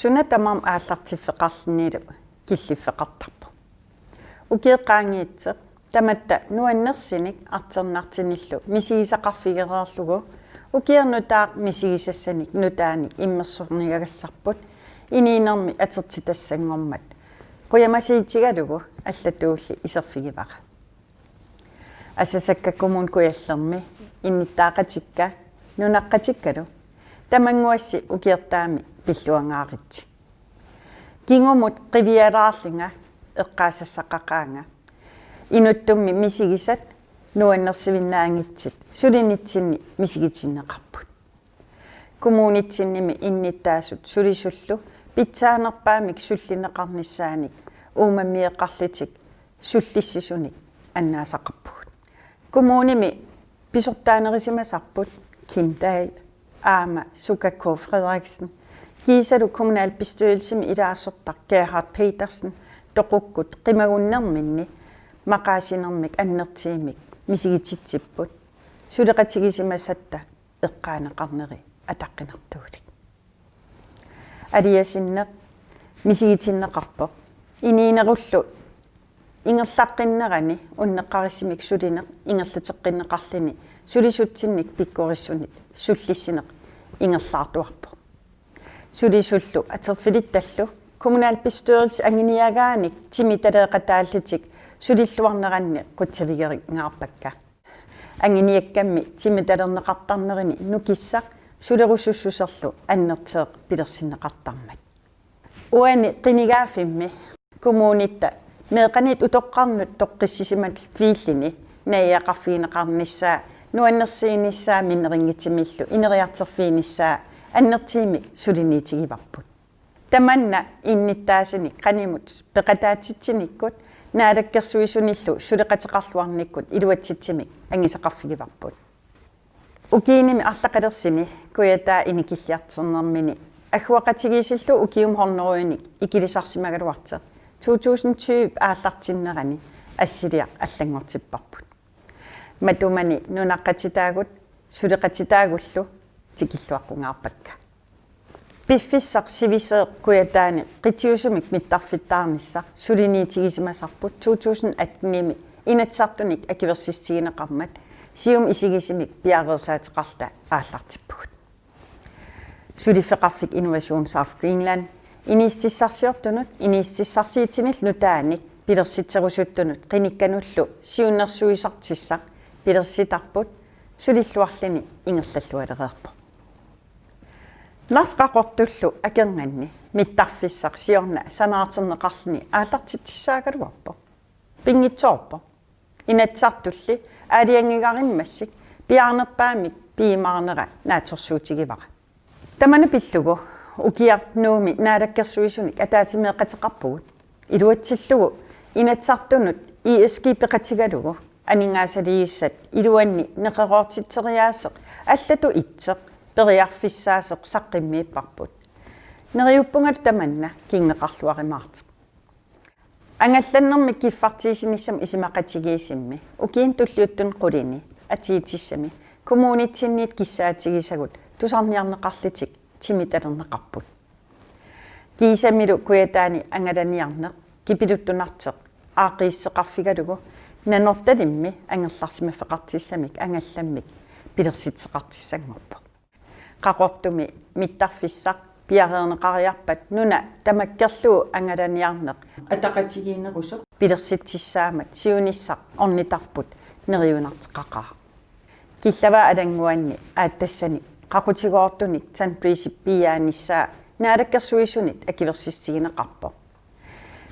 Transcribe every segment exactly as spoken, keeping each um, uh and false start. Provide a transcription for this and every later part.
Suna tamarmi aallartiffeqarlunilu killiffeqartarpoq. Ukioq qaangiuttoq tamatta nuannersunik artornartunillu misigisaqarfigereerlugu ukiornutaaq misigisassanik nutaanik immersorniagassarput inuunermi atortitassanngormat qujamasuutigalugu allatuulli iserfigivara. Asasakka Kommune Kujallermi innuttaaqatikka nunaqqatikkalu tamannguassi ukiortaami pilluangaaritsi. Kingumut qivialaarlunga eqqaasassaqaqaanga. Inuttummi misigisat nuannersuinnaanngitsut sulinitsinni misigitinneqarput. Kommunitsinnimi innuttaasut sulisullu pitsaanerpaamik sullinneqarnissaanik uumammioqarlutik sullissisunik annaasaqarpugut. Kommunimi pisortaanerisimasarput Kim Dahl aamma Suka K. Frederiksen kiisalu kommunalbestyrelsimi ilaasortaq Gerhard Petersen toqukkut qimagunnerminni maqaasinermik annertuumik misigititsipput suleqatigisimasatta eqqaaneqarneri ataqqinartuulik. Aliasunneq misigitinneqarpoq. Inuunerullu ingerlaqqinnerani unneqqarissumik sulineq ingerlateqqinneqarluni sulisutsinnik pikkorissunit sullissineq ingerlaartuarpoq. Sulisullu atorfilittallu kommunalbestyrelsip anguniagaanik timitaleeqataallutik sulilluarneranni qutsavigerinngaarpakka. Anguniakkammi timitalerneqartarnerini nukissaq sulerusussuserlu annertooq pilersinneqartarmat. Uani qinigaaffimmi kommunitta meeqqanut utoqqarnut toqqissisimalluunniit najugaqarfigineqarnissaa nuannersuinissaa minnerunngitsumillu ineriartorfiginissaa annertuumik suliniutigivarput. Tamanna innuttaasunik qanimut peqataatitsinikkut naalakkersuisunillu suleqateqarluarnikkut iluatsittumik angusaqarfigivarput. Ukiunimi arlaqalersuni Kujataa inikilliartornermini agguaqatigiissillugu ukiumut hundredenik ikilisarsimagaluartoq to tusind tyve aallartinnerani assiliaq allanngortipparput. Matumani nunaqqatitaagut suleqatitaagullu tikilluaqqungaarpakka. Piffissaq sivisoq Kujataani qitiusumik mittarfittaarnissaq suliniutigisimasarput to tusind attenimi Inatsisartunit akuersissutigineqarmat siumut isigisumik piareersaateqarluta aallartippugut. Suliffeqarfik Innovation South Greenland inuussutissarsiortunut inuussutissarsiutinillu nutaanik pilersitserusuttunut qinikkanullu siunnersuisartussaq pilersitarput sulilluarluni ingerlallualereerpoq. Narsap Qaqortullu akornanni mittarfissaq siorna sanaartorneqarluni aallartitsissaagaluarpoq. Pinngitsoorpoq. Inatsisartulli aalajangigarimmassuk piaarnerpaamik piumaarnera naatsorsuutigivara. Tamanna pillugu ukiaq Nuummi naalakkersuisunik ataatsimeeqateqarpugut. Iluatsillugu Inatsisartunut E S G peqatigalugu aningaasaliissat iluanni neqeroortitseriaaseq allatut ittoq periarfissaasoq saqqummiupparput. Neriuppungalu tamanna kinguneqarluarumaartoq. Angallannermik kiffartuussinissamut isumaqatigiissummi ukiuni tulliuttuni qulini atuutissami kommunitsinnut kissaatigisagut tusarniarneqarlutik timitalerneqarput. Kiisamilu Kujataani angalaniarneq kipiluttunartoq aaqqiissuteqarfigalugu Nanortalimmi angerlarsimaffeqartussamik angallammik pilersitseqartussanngorpoq. Qaqortumi mittarfissaq piareerneqariarpat nuna tamakkerlugu angalaniarneq ataqatigiinnerusoq pilersitsissaammat siunissaq ornitarput neriunarteqaqaaq. Killavaat alannguanni aatsaanik qaqutigoortunik Sunbreezip piiaanissaa naalakkersuisunit akuersissutigineqarpoq.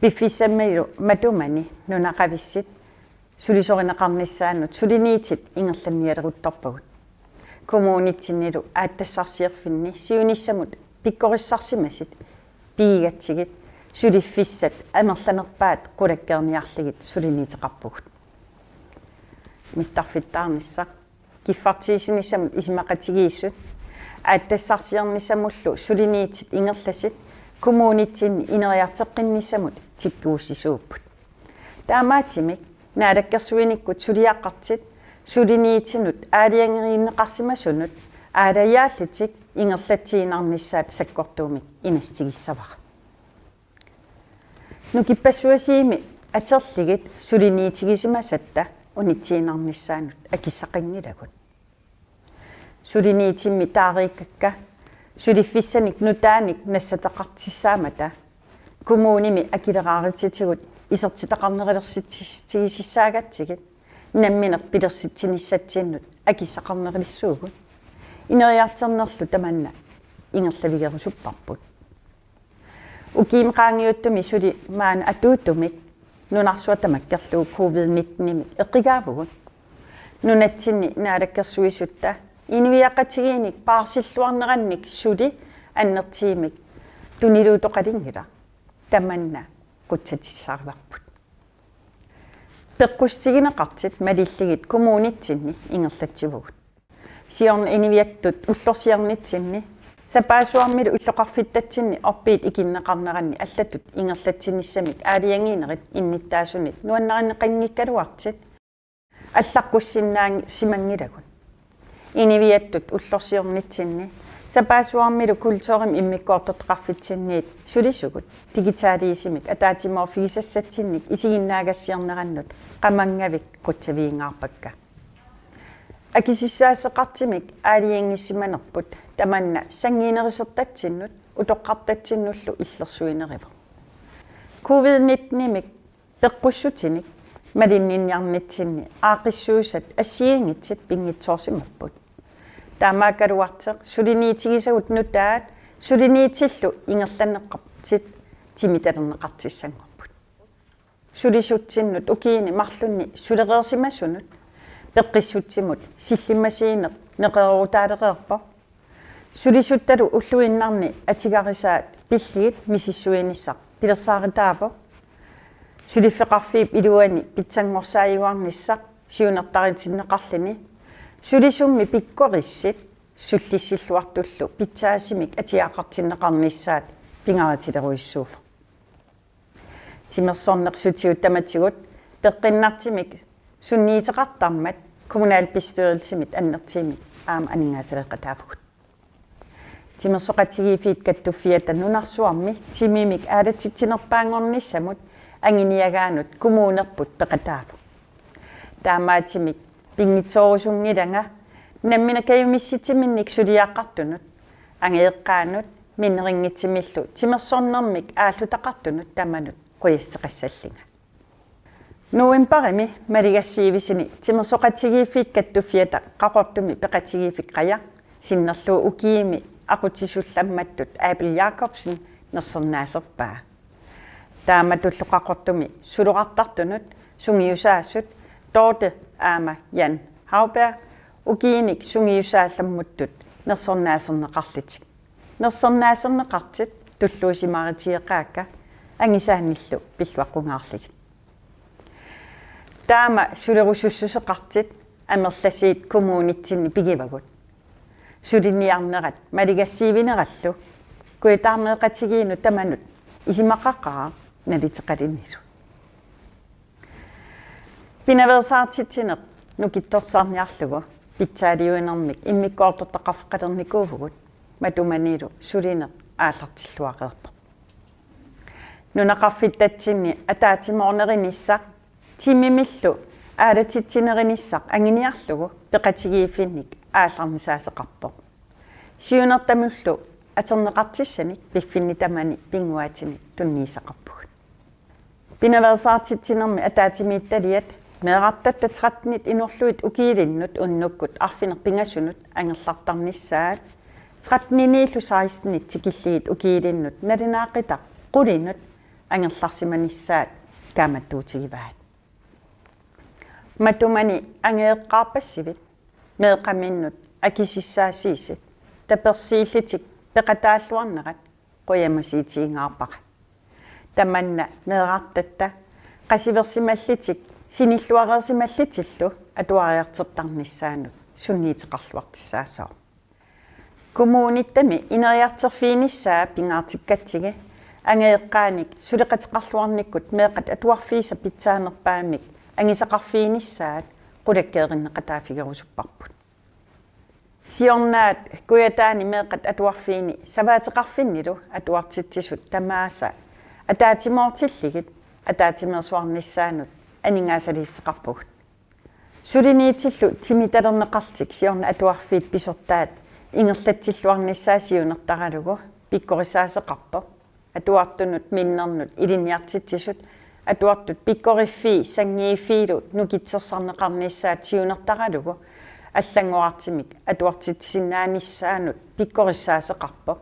Piffissamilu matumani nunaqavissut sulisorineqarnissaannut suliniutit ingerlannialeruttorpagut. Kommunitsinnilu aatsaassiorfinni siunissamut pikkorissarsimasut piigatsigit suliffissat amerlanerpaat qulakkeerniarlugit suliniuteqarpugut. Mittarfittaarnissaq kiffartuussinissamut isumaqatigiissut aatsaassiornissamullu suliniutit ingerlasut kommunitsinni ineriartoqqinnissamut tikkuussisuupput. Taamaattumik naalakkersuinikkut suliaqartut suliniutinut aalajangerineqarsimasunut aalajaallutik ingerlatsiinnarnissaat sakkortuumik inassigissavara. Nukippassuarsiimi aterligit suliniutigisimasatta unitsiinnarnissaannut akissaqanngilagut. Suliniutimmi taareeqqakka suliffissanik nutaanik nassataqartissaammata kommunimi akileraarutillit isertitaqarnerulersitsigisissaagatsigit nammineq pilersitsinissatsinnut akissaqarnerulissuugut. Ineriartornerlu tamanna ingerlavigerusupparput. Ukiumi qaangiuttumi suli maani atuuttumik nunarsuaq tamakkerlugu covid nitten-imik eqqugaavugut. Nunatsinni naalakkersuisutta inuiaqatigiinnik paarsilluarnerannik suli annertuumik tuniluutoqalinngilaq. Tamanna qutsatissarivarput. Peqqussutigineqartut malillugit kommunitsinni ingerlatsivugut. Siorna inuiattut ullorsiornitsinni sapaassuarmilu illoqarfittatsinni orpiit ikinneqarneranni allatut ingerlatsinissamik aalajangiinerit innuttaasunit nuannarinneqanngikkaluartut allaqqussinnaasimanngilakka. Inuiattut ullorsiornitsinni sapaassuarmilu kulturimik immikkoortortaqarfitsinniit sulisugut digitaliusimik ataatsimoorfigisassatsinnik isiginnaagassiornerannut qamanngavik qutsavigingaarpakka. Akisussaasoqartumik aalajangiussimanerput tamanna sanngiinnerusertatsinnut utoqqartatsinnullu illersuinerivoq. Covid nitten-imik peqqussutinik malinniarnitsinni aaqqissuussat assigiinngitsut pinngitsoorsimapput. Taamaakkaluartoq suliniutigisagut nutaat suliniutillu ingerlanneqartut timitalerneqartussanngorput. Sulisutsinnut ukiuni marlunni sulereersimasunut peqqissutsimut sillimmasuuneq neqeroorutaalereerpoq. Sulisuttalu ulluinnarni atugarisaat pillugit misissuinissaq pilersaarutaavoq. Suliffeqarfiup iluani pitsanngorsaajuarnissaq siunertaritinneqarluni sulisummi pikkorissut sullissilluartullu pitsaasumik atugaqartinneqarnissaat pingaarutilerujussuuvoq. Timersorneq sutigut tamatigut peqqinnartumik sunniuteqartarmat kommunalbestyrelsimit annertuumik aamma aningaasaleeqataavugut. Timersoqatigiiffiit Kattuffiata nunarsuarmi timimik aalatitsinerpaanngornissamut anguniagaanut kommunerput peqataavoq. Taamaattumik pinngitsoorusunngilanga nammineq kajumissutiminnik suliaqartunut angajoqqaanut minnerunngitsumillu timersornermik aallutaqartunut tamanut qujassuteqassallunga. Novembarimi maligassiuisuni Timersoqatigiiffiit Kattuffiata Qaqortumi peqatigiiffik Qajaq sinnerlugu ukiumi aqutsisullammattut Abel Jacobsen nersernaaserpaa. Taamatullu Qaqortumi suloqartartunut sungiusaasut Dorte aamma Jan Hauberg ukiunik sungiusaasammattut nersornaaserneqarlutik. Nersornaaserneqartut tulluusimaarutigeqaakka angusaannillu pilluaqqungaarlugit. Taama sulerusussuseqartut amerlasuut kommunitsinni pigivagut. Suliniarnerat maligassiuinerallu kujataani meeqqatigiinnut tamanut isumaqaqaaq naliteqalunilu. Pinaveersaartitsineq nukittorsarniarlugu pitsaaliuinermik immikkoortortaqarfeqalernikuuvugut matumanilu sulineq aallartilluareerpoq. Nunaqarfittatsinni ataatsimoornerunissaq timimillu aalatitsinerunissaq anguniarlugu peqatigiiffinnik aallarnisaasoqarpoq. Siunertamullu atorneqartussanik piffinni tamani pinnguaatinik tunniussaqarpugut. Pinaveersaartitsinermi ataatsimiititaliat meerartatta tretten-it inorlugit ukiulinnut unnukkut arfineq-pingasunut angerlartarnissaat, tretten-iniillu seksten-it tikillugit ukiulinnut nalunaaquttaq qulinut angerlarsimanissaat kaammattuutigivaat. Matumani angajoqqaarpassuit meeqqaminnut akisussaasuusut tapersiillutik peqataalluarnerat qujamusuutigingaarpara. Tamanna meerartatta qasuersimallutik sinilluareersimallutillu atuariartortarnissaannut sunniuteqarluartussaassooq. Kommunittami ineriartorfiunissaa pingaartukkatsigu angajoqqaanik suleqateqarluarnikkut meeqqat atuarfiisa pitsaanerpaamik angusaqarfiunissaat qulakkeerinneqataaffigerusupparput. Siornaat Kujataani meeqqat atuarfiini savaateqarfinnilu atuartitsisut tamaasa ataatsimoortillugit ataatsimeersuarnissaannut aningaasaliissuteqarpugut. Suliniutillu timitalerneqarlutik siorna atuarfiit pisortaat ingerlatsilluarnissaa siunertaralugu pikkorissaasoqarpoq. Atuartunut minnernut ilinniartitsisut atuartut pikkoriffii sanngiiffiilu nukittorsarneqarnissaat siunertaralugu allanngorartumik atuartitsisinnaanissaanut pikkorissaasoqarpoq.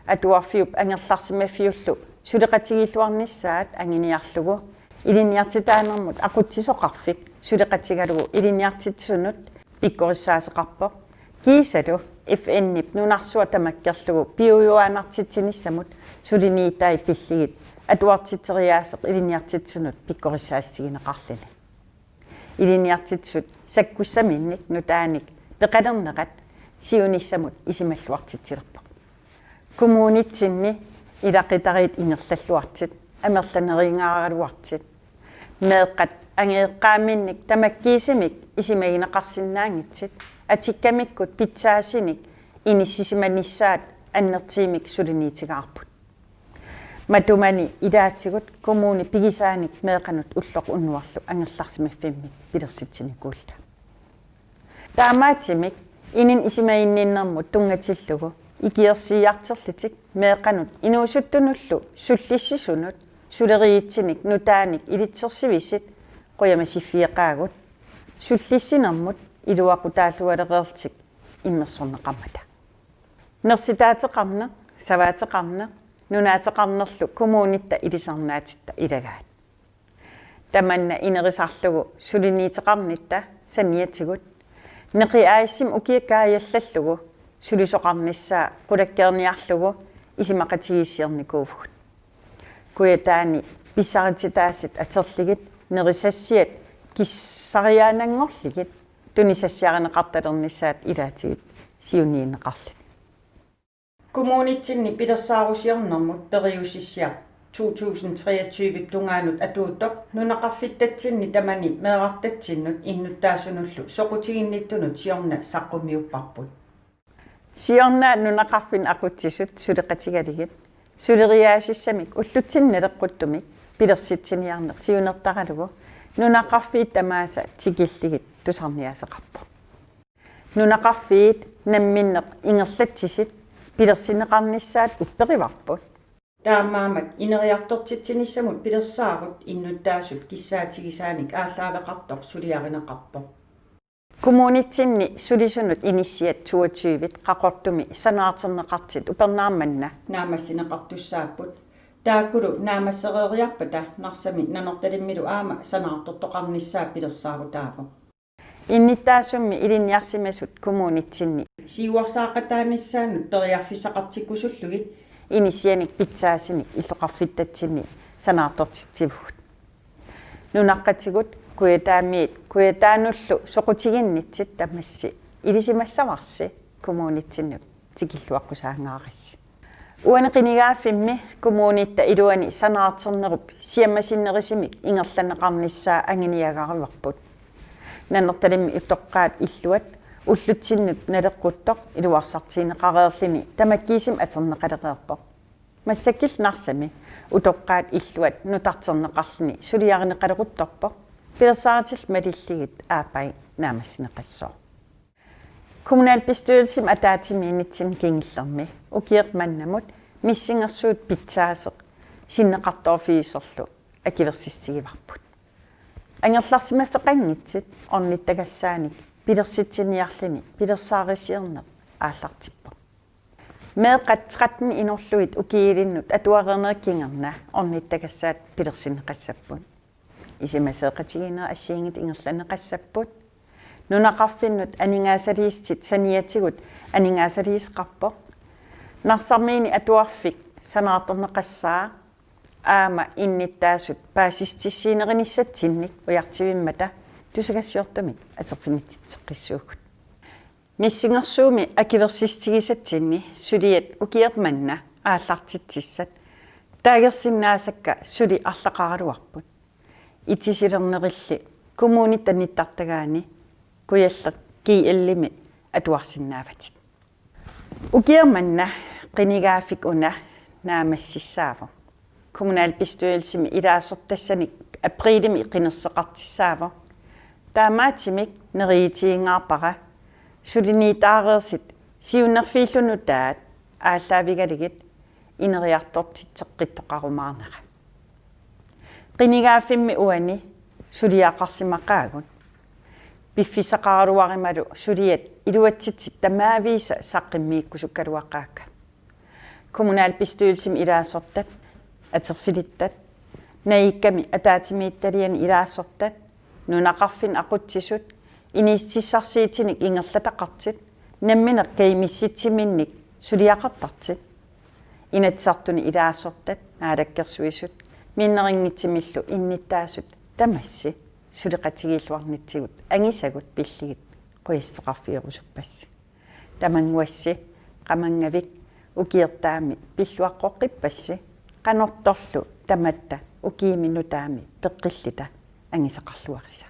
Atuarfiup angerlarsimaffiullu suleqatigiilluarnissaat anguniarlugu ilinniartitaanermut aqutsisoqarfik suleqatigalugu ilinniartitsisunut pikkorissaasoqarpoq. Kiisalu F N-ip nunarsuaq tamakkerlugu piujuaannartitsinissamut suliniutai pillugit atuartitseriaaseq ilinniartitsisunut pikkorissaassutigineqarluni. Ilinniartitsisut sakkussaminnik nutaanik peqalernerat siunissamut isumalluartitsilerpoq. Kommunitsinni ilaqutariit ingerlalluartut, amerlanerugaaraluartut, meeqqat angajoqqaaminnik tamakkiisumik isumagineqarsinnaanngitsut atukkamikkut pitsaasunik inissisimanissaat annertuumik suliniutigaarput. Matumani ilaatigut kommuni pigisaanik meeqqanut ulloq unnuarlu angerlarsimaffimmik pilersitsinikuulluta. Taamaattumik inunnik isumaginninnermut tunngatillugu ikiorsiiartorlutik meeqqanut inuusuttunullu sullissisunut suleriaaseqartunik nutaanik ilitsersuisut qujamasuffigigaagut sullissinermut iluaqutaallualereerlutik immersorneqarmata. Nersutaateqarneq, savaateqarneq, nunaateqarnerlu kommunitta ilisarnaatitta ilagaat. Tamanna inerisarlugu suliniuteqarnitta saniatigut neqi aissimi ukiut kaajallallugu sulisoqarnissaa qulakkeerniarlugu isumaqatigiissiornikuuvugut. Kujataani pissarititaasut atorlugit nerisassiat kissariaannanngorlugit tunisassiarineqartalernissaat ilaatigut siunniunneqarluni. Kommunitsinni pilersaarusiornermut periusissiaq to tusind treogtyve tungaanut atuuttoq nunaqarfittatsinni tamani meerartatsinnut innuttaasunullu soqutiginnittunut siorna saqqummiupparput. Siorna nunaqarfinni aqutsisut suleqatigalugit suleriaasussamik ullutsinnut naleqquttumik pilersitsiniarneq siunertaralugu nunaqarfiit tamaasa tikillugit tusarniaasoqarpoq. Nunaqarfiit namminneq ingerlatsisut pilersinneqarnissaat upperivarput. Taamaammat ineriartortitsinissamut pilersaarut innuttaasut kissaatigisaanik aallaaveqartoq suliarineqarpoq. Kommunitsinni sulisunut inissiat toogtyve Qaqortumi sanaartorneqartut upernaaq manna naammassineqartussaapput. Taakkulu naammassereeriarpata Narsami Nanortalimmilu aamma sanaartortoqarnissaa pilersaarutaavoq. Innuttaasummi ilinniarsimasut kommunitsinni siuarsaaqataanissaannut periarfissaqartikkusullugit inissianik pitsaasunik illoqarfittatsinni sanaartortitsivugut. Nunaqqatigut Kujataamiut Kujataanullu soqutiginnitsut tamassi ilisimassavarsi kommunitsinnut tikilluaqqusaangaarassi. Uani qinigaaffimmi kommunitta iluani sanaartornerup siammasinnerusumik ingerlanneqarnissaa anguniagarivarput. Nanortalimmi utoqqaat illuat ullutsinnut naleqquttoq iluarsartigineqareerluni tamakkiisumik atorneqalereerpoq. Massakkut Narsami utoqqaat illuat nutarterneqarluni suliarineqaleruttorpoq. Pilersaarutillu malillugit aappaagu naammassineqassooq. Kommunalbestyrelsimi ataatsimiinnitsinni kingullermi ukioq mannamut missingersuut pitsaasoq sinneqartoorfiusorlu akuersissutigivarput. Angerlarsimaffeqanngitsut ornittagassaanik pilersitsiniarluni pilersaarusiorneq aallartippoq. Meeqqat tretten inorlugit ukiulinnut atuareernerup kingorna ornittagassaat pilersinneqassapput. Isumasioqatigiinnerit assigiinngitsut ingerlanneqassapput. Nunaqarfinnut aningaasaliissutit saniatigut aningaasaliisoqarpoq. Narsarmiuni atuarfik sanaartorneqassaaq aamma innuttaasut paasissutissiinerunissatsinnik ujartuimmata tusagassiortumik atorfinitsitseqqissuugut. Missingersuumi akuersissutigisatsinni suliat ukioq manna aallartitsissat taagersinnaasakka suli arlaqaraluarput. Itisilernerulli kommunitta nittartagaani Kujalleq G L-imi atuarsinnaavatit. Ukioq manna qinigaaffik una naammassissaavoq. Kommunalbestyrelsimi ilaasortassanik apriilimi qinerseqartussaavoq. Taamaattumik neriuutigingaarpara suliniutaareersut siunnerfiillu nutaat aallaavigalugit ineriartortitseqqittoqarumaarnera. Qinigaaffimmi uani suliaqarsimaqaagut. Piffissaqaraluarumalu suliat iluatsitsit tamaavisa saqqummiukkusukkaluaqaakka. Kommunalbestyrelsimi ilaasortat, atorfilittat, najukkami ataatsimiititaliani ilaasortat, nunaqarfinni aqutsisut, inuussutissarsiutinik ingerlataqartut, nammineq kajumissutsiminnik suliaqartartut. Inatsisartuni ilaasortat, Naalakkersuisut, minnerunngitsumillu innuttaasut tamassi suleqatigiilluarnitsigut angusagut pillugit qujassutissaqarfigerusuppassi. Tamannguassi qamanngavik ukiortaami pilluaqqoqqippassi, qanortorlu tamatta ukiumi nutaami peqqilluta angusaqarluarisa.